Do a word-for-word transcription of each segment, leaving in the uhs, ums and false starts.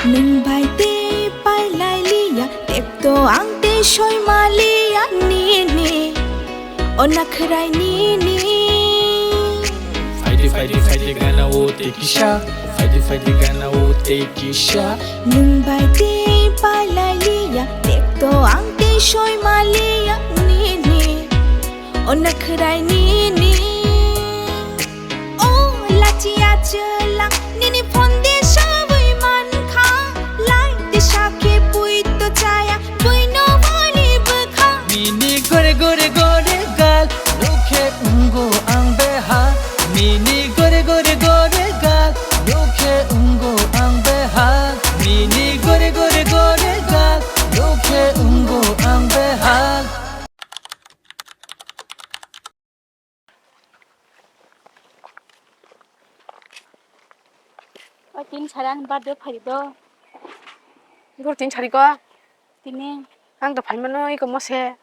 Nwng bai tei pailai liya, tekto ang tei soima liya nini, o nakhrai nini. Phaidi phaidi phaidi gana o tei kisa, phaidi phaidi gana o tei kisa. Nwng bai tei pailai liya, tekto ang tei soima liya nini, o nakhrai nini. O lachi achwlang nini phone de sawi mankha, lai de sakhe pui to chaya, pui no bali bwkha. Nini gore gore gore gal, nukhe ungo ang behal. Nini gore gore gore gal, nukhe ungo ang behal. Nini gore gore gore gal, nukhe ungo ang behal. O tini sari ani birthday phai do. Gor tini sari ko? Tini. Ang to phai mano iko mose.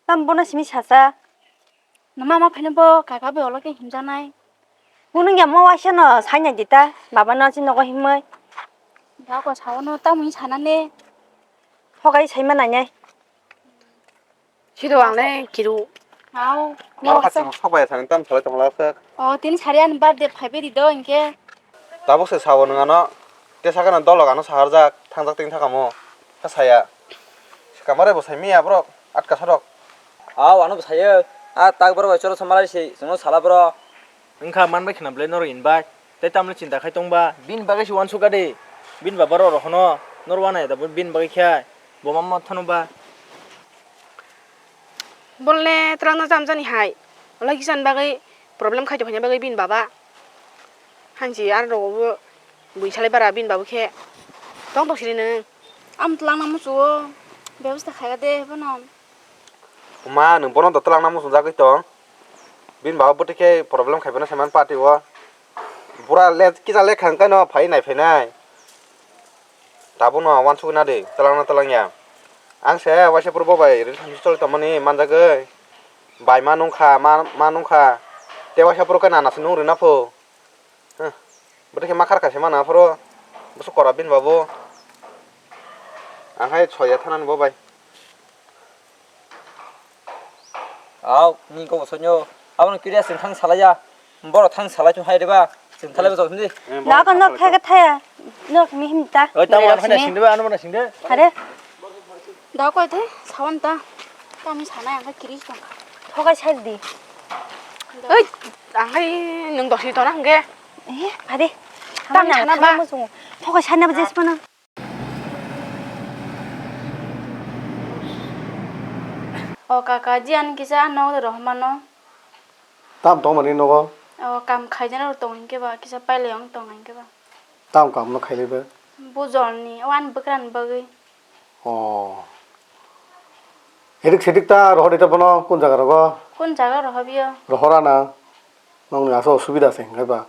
Tam bono simi sasa. Noma ma phai no bo kaka bai olo ke himjanai. Bono ya mo waisa no sai nai dita. Baba no si nogo himoi. Ba ko sao no tam hing sana ne. Hokai sai ma nai nai. Sido ang le kiru. Hao. Noro khachang sok bai thang tam salai tong la khe. O tini sari ani birthday phai beri do hinkhe. Tabuk se sabo nwng ano. Te sakhe no dolok ano saharjak thangjak tini thakamo. Kha saya. Kamare bo sai miya borok atka sarok. Hao ano bo sayo. A tak borok bai choro samalai se chwngno sala borok. Wngkha manbai khna belai norok invite. Tei tamni chinta khai tongba? Bini bagwi se uansukha de. Bini baba rok rohono nor uanai da bini bagwi khe bo ma ma thano ba. Bolne twlangna jam jani hai. Ola kisa ni bagwi problem khai tongphani bagwi bini baba. Hansi ar rogo bo bui salai bara bini baba khe. Tong tong siri nung. Am twlangna musuo. Bebosta khai de bono. Ma nung bono do twlangna musung jagwi tong. Bini baba bwtwi khe problem khai phano saiman party o. Bura le kisa lekha hwnkhe no phai nai phainai. Tabukno uansukna di, twlangna twlangya. Ang se waisa phuru bo bai relationship choli tongmani manjagwi. Bai ma nungkha, ma, ma nungkha. Te waisa phuru khe nana se nung rwna pho. Huh. Bwtwi khe ma khar kha se mana phuru. Bwswk kora bini babo. Ang hai soya thanani bo bai. Au, ni ko bosonyo. Abono kiriya chwng thang salaiya. Borok thang salai chung hai reba. Chwng thalai bojok hindi. Nako nok thaya thaya. Nok mi him ta. Oi, tamo ano phai sini. Singde, ano mana singde. Hare. Da koi thai, sawan ta. Tami sana yang kiri tong. Thokai sai di. Oi, ang hai nung dosi tona hingge. Eh, hare. Tam sana ba. Thokai sana ba jes mana. O kaka, jiyan kisa nok rohmano. Tam tongmani nogo? O kam khaijana rok tong hinkhe ba, kisa pailai wng tong hinkhe ba. Tam kam no khailai ba? Bujolni, o ani bwkrani bagwi. O. Edik sedik ta rohor ita bono kun jaga rogo? Kun jaga rohobio? Rohora na. Nokni aswk osubida se hwnkhai ba.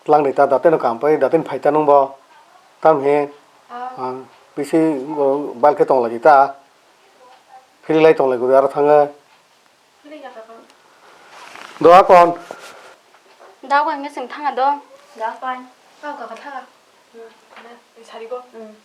Twlangni ta dateno kam pai, dateno phai ta nwng bo. Tamhi, ah, bisi, oh, bal khe tong lai ta. Phililai tong lai guri aro thangwi. Doa kon. Doa kon nge sing thanga do. Doa kon. Kau kaka thanga. Hmm. Sari go. Hmm.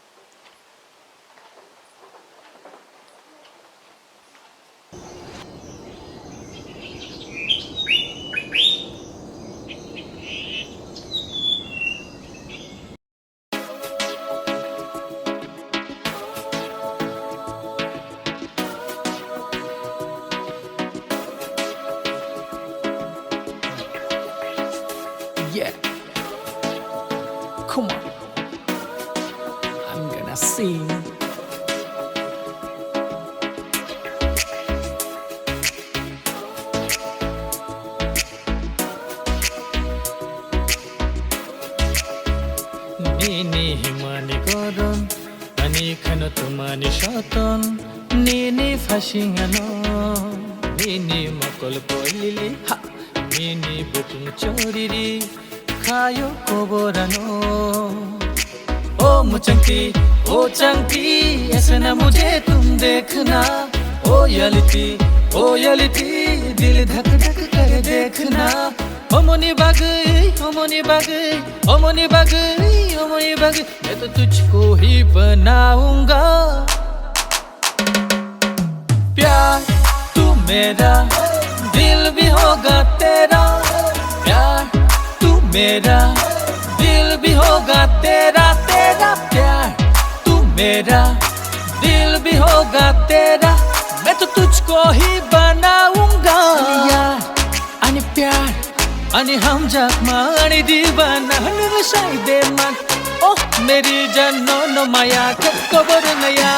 Yeah. Come on. I'm gonna sing. Nini himani goron, ani kheno tumani soton, nini phasingano, nini mokol poilili, ha, nini butung choriri, khayo koborano. O muchangti, o changti, aisa na mujhe tum dekhna, o yaliti, o yaliti, dil dhak dhak kar dekhna. Omoni bagwi, omoni bagwi, omoni bagwi, omoni bagwi, main to tujhko hi banaunga. Pyar tu mera, dil bhi hoga tera. Pyar tu mera, dil bhi hoga tera, tera. Pyar tu mera, dil bhi hoga tera. Main to tujhko hi banaunga. Yaar, ani pyar, ani hamjakma, ani divana, nwng sai de man. Oh, meri jaan, no, no maya, khe kobor maya.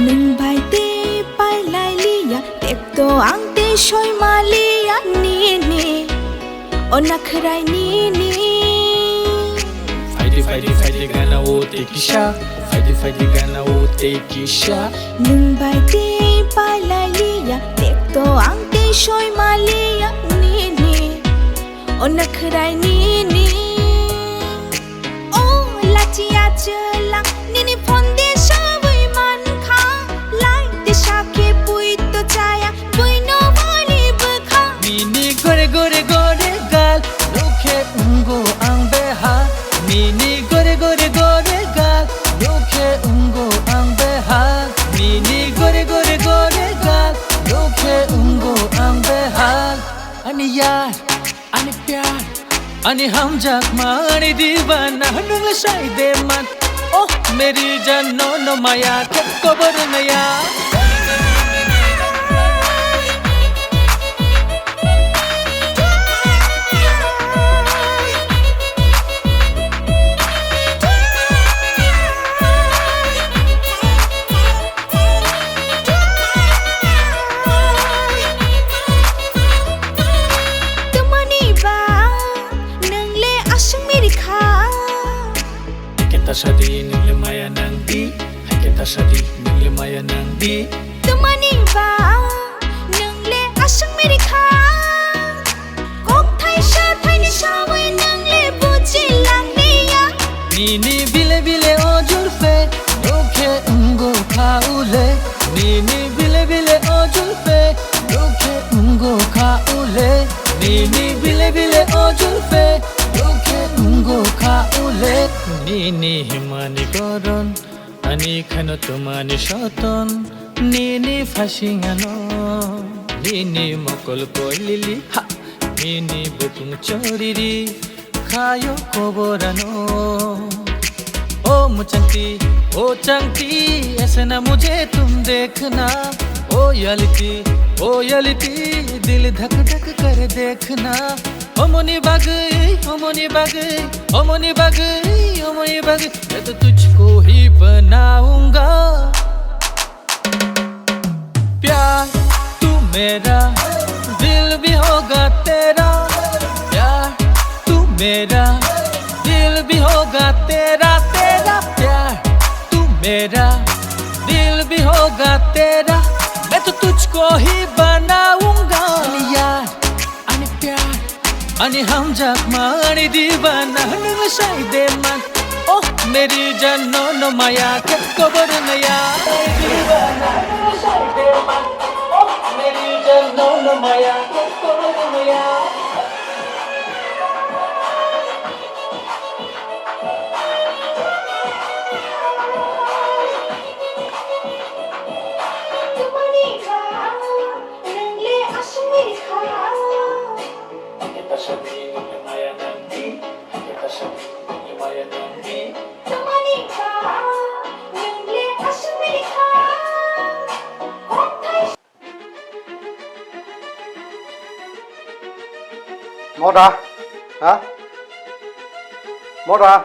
Nwng bai tei pailai liya, tep to ang tei soi ma liya nini, o nakhrai nini. Phaidi, phaidi, phaidi gana o tei kisa, phaidi, phaidi gana o tei kisa. Nwng bai tei pailai liya, tep to ang tei soi ma liya nini, o nakhrai nini. O lachi achwlang, nini phone de sawi mankha, lai de sakhe pui to chaya, pui no bari bwkha. Nini gore gore gore gal, nokhe ungo ang beha. Nini gore gore gore gal, nokhe ungo ang beha. Nini gore gore gore gal, nokhe ungo ang beha. Ani yar, ani pyar, ani hamjakma, ani divana, nwng le sai de man. Oh, meri jaan, no, no maya, khe kobor maya. Tumani ba, nwng le aswk miri kha. Haikhe ta sadi, nwng le maya nang di. Haikhe ta sadi, nwng le maya nang di. Tumani ba, nwng le aswk miri kha. Kok thaisa thaini sawi nwng le buji lang liya. Nini bile bile o julfe, nokhe ungo kha ule. Nini bile bile o julfe, nokhe ungo kha ule. Nini bile bile o julfe, nokhe ungo kha ule. Nini himani goron, ani kheno tumani soton. Nini phasing ano, nini mokol koilili ha, nini bukung choriri khayo koborano. O muchangti, o changti, aisa na mujhe tum dekhna. O yaliti, o yaliti, dil dhak dhak kar dekhna. Omoni bagwi, omoni bagwi, omoni bagwi, omoni bagwi, main to tujhko hi banaunga. Pyar tu mera, dil bhi hoga tera. Pyar tu mera, dil bhi hoga tera, tera. Pyar tu mera, dil bhi hoga tera. Main to tujhko hi banaunga. Yaar, ani pyar, ani hamjakma, ani divana, nwng sai de man. Oh, meri jaan, no, no maya, khe kobor maya. Ani divana, nwng sai de man. Oh, meri jaan, no, no maya, khe kobor maya. Tumani ba, nwng le aswk miri kha. Moda, ha? Moda,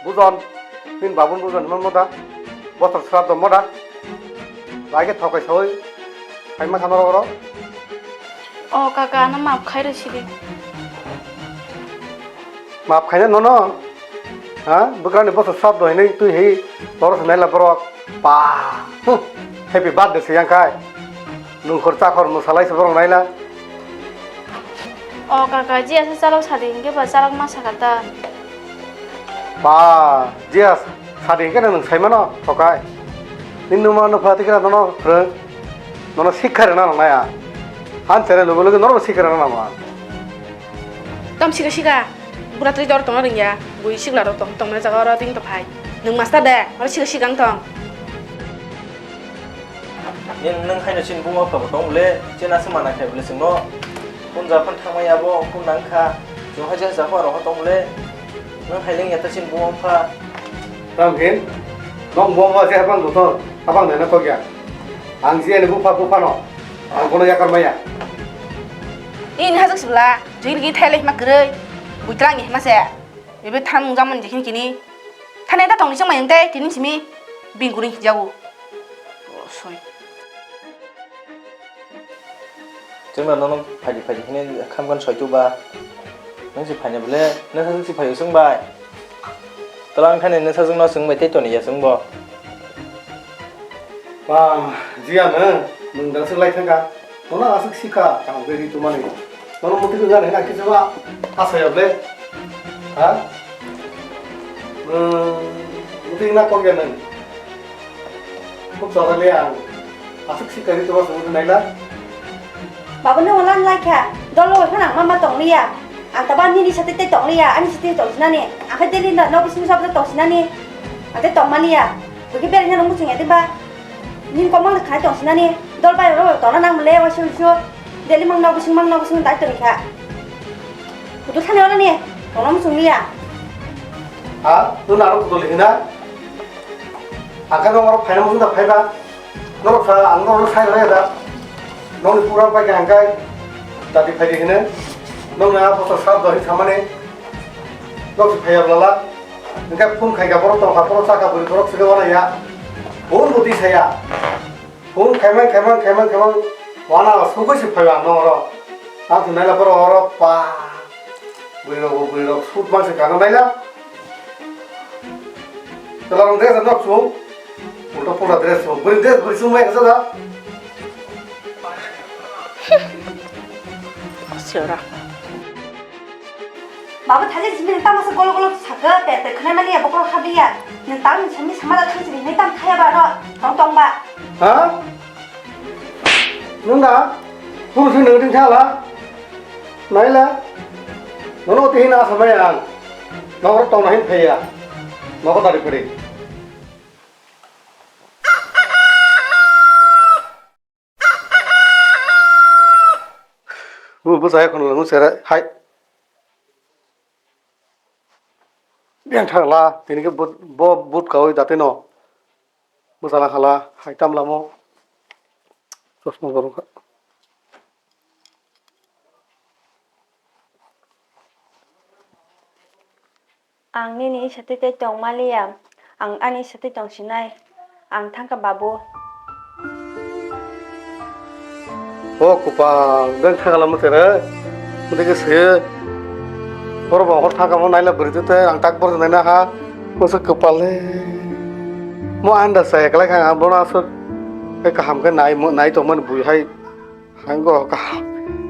bujon, nini babun bujon, himma moda, bosor sraddho moda, bai khe thokai sawi, phaima kha norok oro. O kaka, ano maaf khai rw sidi. Maaf khaina nono? Ha? Bwkrani bosor sraddho hinwi twi hi loro se naila borok. Pa! Huh! Happy birthday se yang khai. Nungkhor chakhor mwsalai se borok naila. O kaka, jiya se chalok sadi hinkhe ba chalok ma sakha ta. Ba, jiya sadi hinkhe nwng sai mano, tokai. Nini numa nupha tikra nono phrwng, nono sikha rwna nang naya. Han chere logo logo norok sikha rwna nang nang. Tam sikha sikha, bura twi dor tongna rwngya, bui sikla rok tong, tongna jaga oro tini to phai. Nwng master de, oro sikha sikha wng tong. Nini nwng haino chini buma pha bo tong le, chini aswk mana khe bole chwngno. Kun ja phan thangmai abo, kun nang kha. Chwng hai jesa pha rok tong le. Nwng hai leng ya ta chini buma pha. Tam hin, nong buma pha se abang dotor, abang nana kok ya. Ang je ni bupha bupha no, ang bono yakar maya. Ini hajak sibla, jil gi thai le ma kwrwi. Buitra ngi ma se. Ebe than mung jamon je khin kini. Thane ta tongni chang mayung tei tini simi bingkuni jago. Oh, sorry. Chwngno nono phaidi phaidi hwnwi khamkhan soi tuba. Nwng se phaina bole, nwsa se phaio chwng bai. Twlang thani nwsa chwngno chwng bai tei toni ya chwng bo. Ba, jiya no, nwng dang se lai thangka. Nono aswk sikha, kaham khe ri tongmani. Nono muti ko gana hina kisa ba, asa ya ble. Ha? Hmm, muti na kok ya nang. Khub chajak le ang. Aswk sikha ri tongma sung naila. Babu no lan lai kha. Dolo phana mama tong liya. Ang taba nini sate te tong liya, ani sate tong sinani. Ang khe daily no, no bising sab tong sinani. Ang te tong maliya. Bagi beri na nunggu sing ya ba. Nini komang kha tong sinani, dol bai ro tona nang le wa shu shu. Daily mang nog bising mang nog bising dai toni kha. Kudu thani ora ni, tona musung liya. Ha, tu naro kudu lihina. Aka no oro phaina musung da phaiba. Norok sa ang norok sai raya da. Noni pura pai ka hangkai. Tadi phai hine. Nong na posa sab dohi samane. Nok phaiya blala. Engkai phone khai ka borok tong kha, borok saka buri borok sile wana ya. Phone buti saya. Phone khaimang, khaimang, khaimang, khaimang, wana sugui se phaiba ang noro. Ang thunai la borok oro pa. Buri rok, buri rok, sut mang se kana naila. Tela rong dress nok chung. Ulta pula dress chung. Buri dress, buri chung mai kasa da. Siora. Babu thajak jibini tamo se golo golo saka, pe pe khwnai mani ya bokol khabliya. Nwng tang sami samala thang sini nai tam khaya ba ro, tong tong ba. Ha? Nwng da? Phung sing nwng ding thala? Naila? Nono tihina samaya ang. Nokro tong nahin phaya. Nokro tari puri. Bu, bu saya kono lamu sere, hai. Biang thang la, tini ke but, bo but kawi date no. Bu sana khala, hai tam lamo. Chosma borok. Ang nini satwi tei tong maliya, ang ani satwi tong sinai, ang thangkha babu. O kupal, beng thangkha lamo tere, mudike se, borok bo hor thangkha mo naila bwrwi tete, ang tak borok naina ha, masa kupal le, mo anda sa eklai kha, ang bono aswk, kaham khe nai, nai tongmani bui hai. Hango kaham,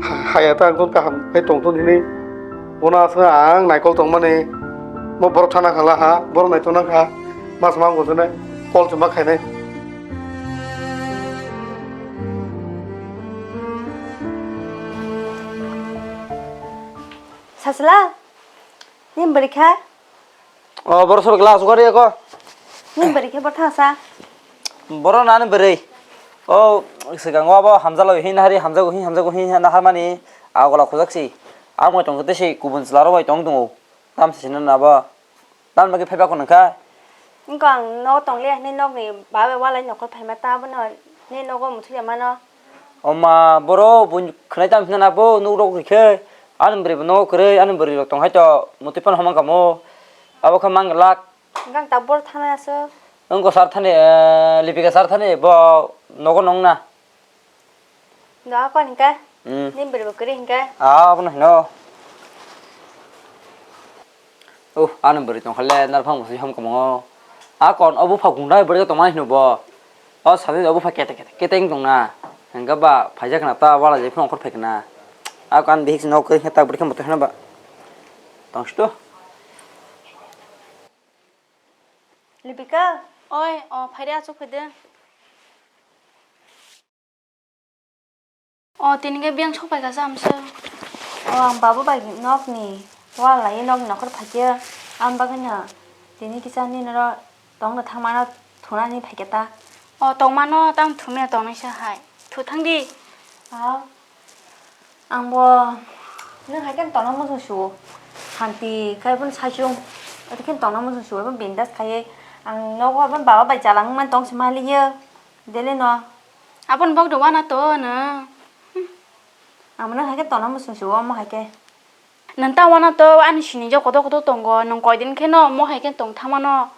ha-, haya ta ang kaham khe tongthun hini. Bono aswk ang naikol tongmani. Bo borok thana khala ha, borok naithok nang kha. Mas ma wngkha jene kol chuma khainai. Sasla, ni bwrwi kha? O, borok sobo glass ukari ako. Ni bwrwi khe bo thangsa. Borok nani bwrwi. O, swkango abo hamjalo hin hari hamjago hin hamjago hin naharmani agola khojak si. Amo tong tei si kubun chwla rok bai tong tongo. Tam sisino nabo. Tam bagwi phaiba kono kha. Wngkha ang nogo tong liya hinwi nokni babai walai nokhor phaima ta abono ni nogo muthungya mano. O ma, boro buini khwnai tamo hwnna na bo nuk rok rikhe, ani bwrwi bo nogo kwrwi, ani bwrwi rok tong hai to, mutwi phano homa kamo, abo khe mang glak. Gang ta bor thana aswk. Wngkha sar thani, eh, Lipika sar thani bo nogo nong na. Do akon hinkhe, Hmm. Ni bwrwi bo kwrwi hinkhe. Ah, abono hino. Uh, ani bwrwi tongkha le narphang bwswi hom kwmwngo. A kon o bupha gungdai bwrwi tongmani hino bo. O sadi o bupha kete kete kete wng tongna. Hwnkhe ba phaijak na ta wala je phone khor phaikna. Ako ani bihik no khe tak bwrwi khe moto hwnba. Tongsto. Lipika. Oi, o phaidi achuk phaidi. O tini khe biyang sok phaikha sa amsa. O ang babu bai nokni wal lai nokni nokhor phaikhe. Ang bagwino tini kisa nini ro tongno thangmano thunani phaikhe ta. O tongmano tamo thumya tongnaisa hai. Thu thangdi. Ang bo nwng hai khe tongna muchung su. Hanti khai phano saichung. Ati khe tongna muchung su, abo bindas khai. Ang nogo abo baba bai chalang man tong se maliya. Dele no. Aboni bok do wana to no. Ang nwng hai khe tongna muchung su, omo hai khe. Nwng ta wana to ani sini jo koto koto tongo, nwng koi din khe no mo hai khe tong thamano.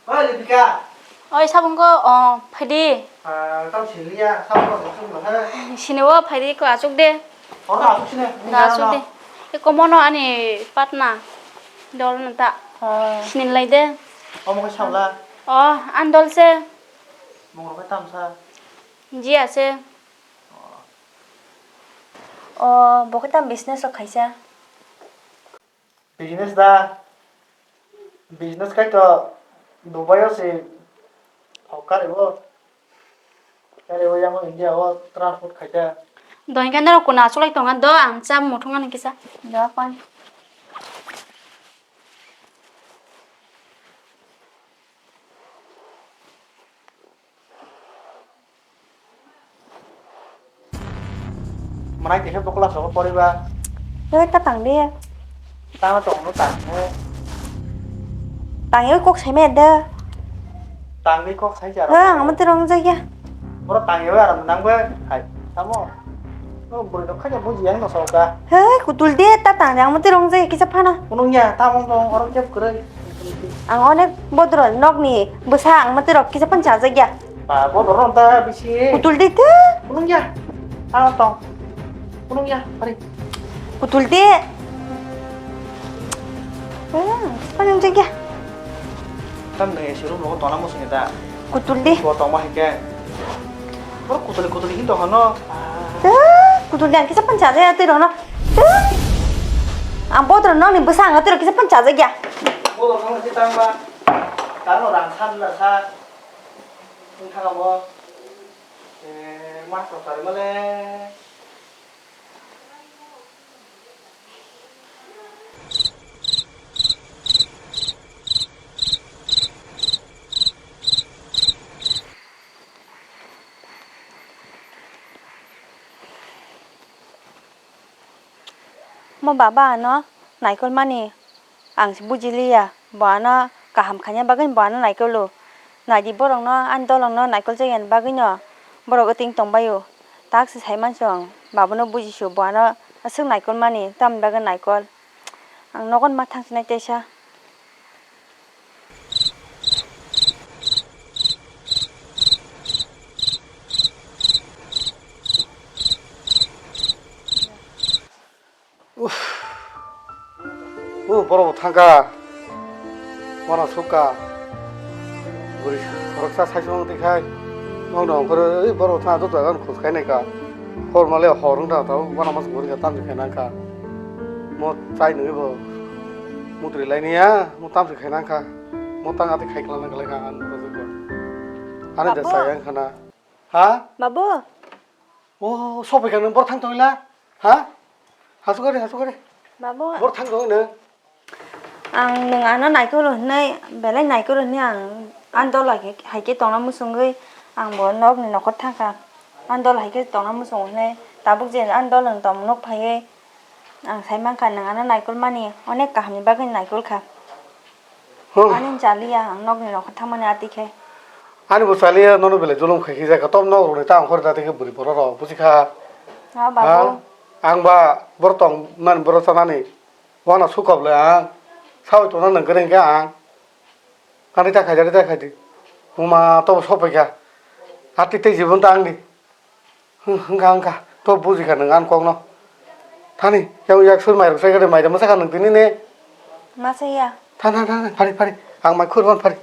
Oi, Lipika. Oi, sabung ko, o, phaidi. Ah, tamo siliya, sabung ko sung lo, he. Sini o, phaidi ko achuk de. Oro achuk sini. Na achuk de. E komono ani patna. Dol na ta. Ah. Sini lai de. Omo khe sabla. O, an dol se. Mung rok khe tamsa. Ji ase. O, bo khe tamo business rok khaisa? Business da? Business khai to Dubai o se thok kari bo. Kari bo yang India o transport khaisa. Doin khe norok kuna asulai tonga do, ang cha muthung ani kisa. Da pan. Mwnai tini bo class rogo poriba. Oi, ta tang de. Tama tong no tang no. Tang yo kok sai me de. Tang ni kok sai jara. Ha, ang mati rong jai ya. Boro tang yo aram nang be. Hai, tamo. No buri no khaja buji yang no soka. He, kutul de ta tang de, ang mati rong jai kisa phana. Kunung ya, tamo tong oro kep kre. Ang onek bodro nokni bwsa ang mwtwi rok kisa phano chajakya. Ba, bodro ron ta bisi. Kutul di te. Kunung ya. Ano tong. Kunung ya, pari. Kutul di. Eh, phano jakya. Tam nang esi room rogo tona mo sini ta. Kutul di. Bo tong ma hike. Boro kutuli kutuli hin tong hano. Tei, kutuli ang kisa phano chajakya tei rono. Tei. Ang bodro nokni bwsa ang tei rok kisa phano chajakya. Bodro nokni kisa tang ba. Tano rang san na sa. Wng thang amo. Eh, mas rok tari male. Mo baba ano naikol mani ang se buji liya, bo ano kaham khaina bagwi bo ano naikol o. Naidi borok no ani dolong no naikol jak yani bagwi no borok wting tong bai o. Tak se sai mansi ang baba no buji su, bo ano aswk naikol mani tamni bagwi naikol. Ang nogo ma thang sinai teisa. Uff. O borok bo thangkha. Wana sukha. Bwrwi khoroksa saichung twi khai. Nokni ongkhorwi borok thang joto jaga khus khai nai kha. Hor male hor wng tang tabuk wana mas bwrwi kha tamni khai nang kha. Mo chai nungwi bo mutri lai niya, mo tamsi khai nang kha. Mo tang ati khai kla nang kha lai kha ang rojak bo. Ani da Babu. Chai ang khana. Ha? Babu. O, sopai kha nung bor thang tong la? Ha? Hasuk gari, hasuk gari. Babu. Bor thang tong nung. Ang nwng ano naikol hwnwi, belai naikol hwnwi ang ani dol hai khe, hai khe tongna muchungwi ang bo nokni nokhor thangkha. Ani dol hai khe tongna muchungo hwnwi tabuk je ani dol nwng tongmung nuk phaiwi ang sai mankha nwng ano naikol mani onek kahamni bagwi naikol kha. Hmm. Ani chaliya ang nokni nokhor thangmani ati khe. Ani bo chaliya nono belai julum khai khe jaka tom nok rwni ta ongkhor da tei khe bwrwi borok rok buji kha. Ha, babu. Ha? Ang ba borok tong nani borok chanani. Wana sukop le ang. Sawi tongna nang kwrwng khe ang. Ani ta khaidi, ani ta khaidi. Muma to sopai kha. Ati tei jibon ta angni. Hwnkha, hwnkha. To buji kha nang ani kok no. Thani, yang yak sur mai rok sai kha de mai da masa kha nang tini ne. Masa ya. Than, than, than, phari, phari. Ang mai khur ban phari.